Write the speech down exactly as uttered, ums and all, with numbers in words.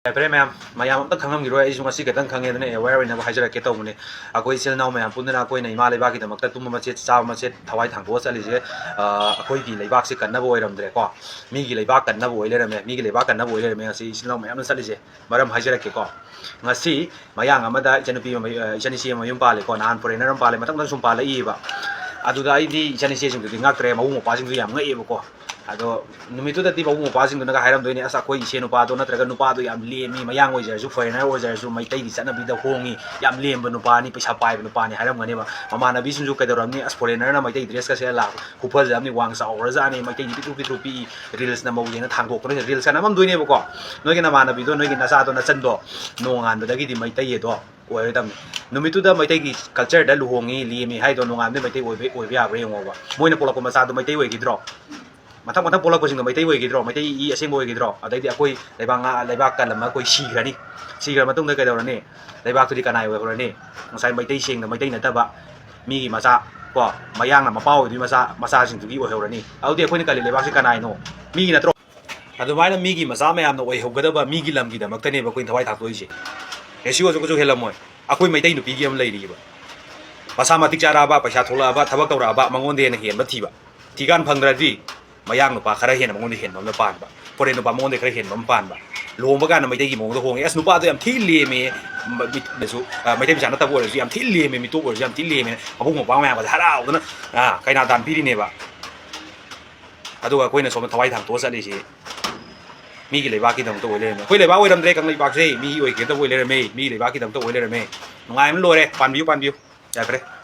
ꯌꯥꯏꯐꯔꯦ ꯃꯌꯥꯝ꯫ ꯃꯌꯥꯝ ꯑꯝꯇ ꯈꯪꯉꯝꯈꯤꯔꯣꯏ, ꯑꯩꯁꯨ ꯉꯁꯤ ꯈꯛꯇꯪ ꯈꯪꯉꯦꯗꯅ aware ꯑꯣꯏꯅꯕ ꯍꯥꯏꯖꯔꯛꯀꯦ ꯇꯧꯕꯅꯦ꯫ ꯑꯩꯈꯣꯏ ꯏꯆꯤꯜ ꯏꯅꯥꯎ ꯃꯌꯥꯝ ꯄꯨꯟꯗꯨꯅ ꯑꯩꯈꯣꯏꯅ ꯏꯃꯥ ꯂꯩꯕꯥꯛꯀꯤꯗꯃꯛꯇ ꯇꯨꯝꯕ ꯃꯆꯦꯠ ꯆꯥꯕ ꯃꯆꯦꯠ ꯊꯋꯥꯏ ꯊꯥꯡꯗꯣꯛꯑ ꯆꯠꯂꯤꯁꯦ, ꯑ, ꯑꯩꯈꯣꯏꯒꯤ ꯂꯩꯕꯥꯛꯁꯦ ꯀꯟꯅꯕ ꯑꯣꯏꯔꯝꯗ꯭ꯔꯦꯀꯣ꯫ ꯃꯤꯒꯤ ꯂꯩꯕꯥꯛ ꯀꯟꯅꯕ ꯑꯣꯏ ꯂꯩꯔꯝꯃꯦ꯫ ꯃꯤꯒꯤ ꯂꯩꯕꯥꯛ ꯀꯟꯅꯕ ꯑꯣꯏ ꯂꯩꯔꯝꯃꯦ ꯉꯁꯤ ꯏꯆꯤꯜ ꯏꯅꯥꯎ ꯃꯌꯥꯝꯅ ꯆꯠꯂꯤꯁꯦ꯫ ꯃꯔꯝ ꯍꯥꯏꯖꯔꯛꯀꯦꯀꯣ꯫ ꯉꯁꯤ ꯃꯌꯥꯡ ꯑꯃꯗ ꯏꯆꯟꯅꯨꯄꯤ ꯑꯃ, ꯑ, ꯏꯆꯟ ꯏꯆꯦ ꯑꯃ ꯃꯌꯨꯝ ꯄꯥꯜꯂꯦꯀꯣ꯫ ꯅꯍꯥꯟ foreigner ꯑꯃ ꯄꯥꯜꯂꯦ, ꯃꯊꯪ ꯃꯊꯪ ꯁꯨꯝ ꯄꯥꯜꯂꯛꯏꯕ꯫ ꯑꯗꯨꯗ ꯑꯩꯗꯤ ꯏꯆꯟ ꯏꯆꯦꯁꯤꯡꯗꯨꯗꯤ ꯉꯛꯇ꯭ꯔꯦ, ꯃꯕꯨꯡ ꯃꯧꯄ꯭ꯋꯥꯁꯤꯡꯗꯨ ꯌꯥꯝ ꯉꯛꯑꯦꯕꯀꯣ꯫ ꯑꯗꯣ ꯅꯨꯃꯤꯠꯇꯨꯗꯗꯤ ꯃꯕꯨꯡ ꯃꯧꯄ꯭ꯋꯥꯁꯤꯡꯗꯨꯅꯒ ꯍꯥꯏꯔꯝꯗꯣꯏꯅꯦ, "ꯑꯁ, ꯑꯩꯈꯣꯏ ꯏꯆꯦ ꯅꯨꯄꯥꯗꯣ ꯅꯠꯇ꯭ꯔꯒ ꯅꯨꯄꯥꯗꯣ ꯌꯥꯝ ꯂꯦꯝꯃꯤ, ꯃꯌꯥꯡ ꯑꯣꯏꯖꯔꯁꯨ, foreigner ꯑꯣꯏꯖꯔꯁꯨ, ꯃꯩꯇꯩꯒꯤ ꯆꯠꯅꯕꯤꯗ ꯍꯣꯡꯉꯤ, ꯌꯥꯝ ꯂꯦꯝꯕ ꯅꯨꯄꯥꯅꯤ, ꯄꯩꯁꯥ ꯄꯥꯏꯕ ꯅꯨꯄꯥꯅꯤ" ꯍꯥꯏꯔꯝꯒꯅꯦꯕ꯫ ꯃꯃꯥꯟꯅꯕꯤꯁꯤꯡꯁꯨ ꯀꯩꯗꯧꯔꯝꯅꯤ, "ꯑꯁ, foreigner ꯅ ꯃꯩꯇꯩ dress ꯀ ꯁꯦꯠꯂ ꯂꯥꯛꯄ, ꯈꯨꯐꯖ ꯑꯃꯅꯤ, ꯋꯥꯡ ꯆꯥꯎꯈ꯭ꯔꯖꯥꯠꯅꯤ, ꯃꯩꯇꯩꯗꯤ ꯄꯤꯛꯇ꯭ꯔꯨ ꯄꯤꯛꯇ꯭ꯔꯨ ꯄꯤꯛꯏ, reels ꯅꯝꯍꯧꯒꯦꯅ ꯊꯥꯡꯗꯣꯛꯇꯅ reels ꯀ ꯅꯝꯃꯝꯗꯣꯏꯅꯦꯕꯀꯣ꯫ ꯅꯣꯏꯒꯤ ꯅꯃꯥꯟꯅꯕꯤꯗꯣ, ꯅꯣꯏꯒꯤ ꯅꯆꯥꯗꯣ, ꯅꯆꯟꯗꯣ ꯅꯣꯡꯉꯥꯟꯕꯗꯒꯤꯗꯤ ꯃꯩꯇꯩ ꯑꯗꯣ ꯑꯣꯏꯔꯣꯏꯗꯕꯅꯤ꯫ ꯅꯨꯃꯤꯠꯇꯨꯗ ꯃꯩꯇꯩꯒꯤ culture ꯗ ꯂꯨꯍꯣꯡꯉꯤ, ꯂꯦꯝꯃꯤ ꯍꯥꯏꯗꯣ ꯅꯣꯡꯉꯥꯟꯕꯗꯩ ꯃꯩꯇꯩ ꯑꯣꯏꯕ, ꯑꯣꯏꯕ ꯌꯥꯕ꯭ꯔꯥ ꯌꯦꯡꯉꯣꯕ꯫ ꯃꯣꯏꯅ ꯄꯣꯛꯂꯛꯄ ꯃꯆꯥꯗꯣ ꯃꯩꯇꯩ ꯑꯣꯏꯈꯤꯗ꯭ꯔꯣ? ꯃꯊꯪ ꯃꯊꯪ ꯄꯣꯛꯂꯛꯄꯁꯤꯡꯗꯣ ꯃꯩꯇꯩ ꯑꯣꯏꯈꯤꯗ꯭ꯔꯣ? ꯃꯩꯇꯩ ꯏ ꯑꯁꯦꯡꯕ ꯑꯣꯏꯈꯤꯗ꯭ꯔꯣ? ꯑꯗꯩꯗꯤ ꯑꯩꯈꯣꯏ ꯂꯩꯕꯥꯛ ꯉꯥ-, ꯂꯩꯕꯥꯛ ꯀꯜꯂꯝꯃ ꯑꯩꯈꯣꯏ ꯁꯤꯈ꯭ꯔꯅꯤ꯫ ꯁꯤꯈ꯭ꯔ ꯃꯇꯨꯡꯗ ꯀꯩꯗꯧꯔꯅꯤ? ꯂꯩꯕꯥꯛꯇꯨꯗꯤ ꯀꯅꯥꯏ ꯑꯣꯏꯍꯧꯔꯅꯤ? ꯉꯁꯥꯏ ꯃꯩꯇꯩ ꯁꯦꯡꯅ ꯃꯩꯇꯩ ꯅꯠꯇꯕ ꯃꯤꯒꯤ ꯃꯆꯥ, ꯀꯣ, ꯃꯌꯥꯡꯅ ꯃꯄꯥ ꯑꯣꯏꯗꯣꯏ ꯃꯆꯥ, ꯃꯆꯥꯁꯤꯡꯗꯨꯒꯤ ꯑꯣꯏꯍꯧꯔꯅꯤ꯫ ꯑꯗꯨꯗꯤ ꯑꯩꯈꯣꯏꯅ ꯀꯜꯂꯤ ꯂꯩꯕꯥꯛꯁꯤ ꯀꯅꯥꯏꯅꯣ? ꯃꯤꯒꯤ ꯅꯠꯇ꯭ꯔꯣ? ꯑꯗꯨꯃꯥꯏꯅ ꯃꯤꯒꯤ ꯃꯆꯥ ꯃꯌꯥꯝꯅ ꯑꯣꯏꯍꯧꯒꯗꯕ ꯃꯤꯒꯤ ꯂꯝꯒꯤꯗꯃꯛꯇꯅꯦꯕ ꯑꯩꯈꯣꯏꯅ ꯊꯋꯥꯏ ꯊꯥꯛꯇꯣꯛꯏꯁꯦ꯫ ꯔꯦꯁꯤꯑꯣꯁꯨ ꯀꯩꯁꯨ ꯍꯦꯜꯂꯝꯃꯣꯏ꯫ ꯑꯩꯈꯣꯏ ꯃꯩꯇꯩ ꯅꯨꯄꯤꯒꯤ ꯑꯃ ꯂꯩꯔꯤꯕ, ꯃꯁꯥ ꯃꯇꯤꯛ ꯆꯥꯔꯛꯑꯕ, ꯄꯩꯁꯥ ꯊꯣꯛꯂꯛꯑꯕ, ꯊꯕꯛ ꯇꯧꯔꯛꯑꯕ, ꯃꯉꯣꯟꯗ ꯍꯦꯟꯅ ꯍꯦꯟꯕ ꯊꯤꯕ꯫ ꯊꯤꯀꯥꯟ ꯐꯪꯗ꯭ꯔꯗꯤ ꯃꯌꯥꯡ ꯅꯨꯄꯥ ꯈꯔ ꯍꯦꯟꯅ ꯃꯉꯣꯟꯗ ꯍꯦꯟꯕ ꯑꯃꯅ ꯄꯥꯟꯕ, ꯐꯣꯔꯦꯟ ꯅꯨꯄꯥ ꯃꯉꯣꯟꯗ ꯈꯔ ꯍꯦꯟꯕ ꯑꯃ ꯄꯥꯟꯕ꯫ ꯂꯨꯍꯣꯡꯕ ꯀꯥꯟꯗ ꯃꯩꯇꯩꯒꯤ ꯃꯑꯣꯡꯗ ꯍꯣꯡꯉꯦ, "ꯑꯁ, ꯅꯨꯄꯥꯗꯣ ꯌꯥꯝ ꯊꯤ ꯂꯦꯝꯃꯦ", ꯃ-, ꯃꯤꯠ-, ꯑ, ꯃꯩꯇꯩ ꯃꯆꯥ ꯅꯠꯇꯕ ꯑꯣꯏꯔꯁꯨ ꯌꯥꯝ ꯊꯤ ꯂꯦꯝꯃꯦ, ꯃꯤꯇꯣꯞ ꯑꯣꯏꯔꯁꯨ ꯌꯥꯝ ꯊꯤ ꯂꯦꯝꯃꯦ, ꯃꯕꯨꯡ ꯃꯧꯄ꯭ꯋꯥ ꯃꯌꯥꯝꯒꯁꯦ ꯍꯔꯥꯎꯗꯅ, ꯑ, ꯀꯩꯅꯥ ꯗꯥꯟ ꯄꯤꯔꯤꯅꯦꯕ꯫ ꯑꯗꯨꯒ ꯑꯩꯈꯣꯏꯅ ꯁꯣꯝꯗ ꯊꯋꯥꯏ ꯊꯥꯡꯇꯣꯛꯑ ꯆꯠꯂꯤꯁꯤ ꯃꯤꯒꯤ ꯂꯩꯕꯥꯛꯀꯤꯗꯃꯛꯇ ꯑꯣꯏ ꯂꯩꯔꯝꯃꯦ꯫ ꯑꯩꯈꯣꯏ ꯂꯩꯕꯥꯛ ꯑꯣꯏꯔꯝꯗ꯭ꯔꯦ, ꯀꯪꯂꯩꯄꯥꯛꯁꯦ ꯃꯤꯒꯤ ꯑꯣꯏꯒꯦꯗꯕ ꯑꯣꯏ ꯂꯩꯔꯝꯃꯦ, ꯃꯤꯒꯤ ꯂꯩꯕꯥꯛꯀꯤꯗꯃꯛꯇ ꯑꯣꯏ ꯂꯩꯔꯝꯃꯦ꯫ ꯅꯨꯡꯉꯥꯏꯕꯅ ꯂꯣꯏꯔꯦ꯫ ꯄꯥꯟꯕꯤꯌꯨ, ꯄꯥꯟꯕꯤꯌꯨ꯫ ꯌꯥꯈ꯭ꯔꯦ꯫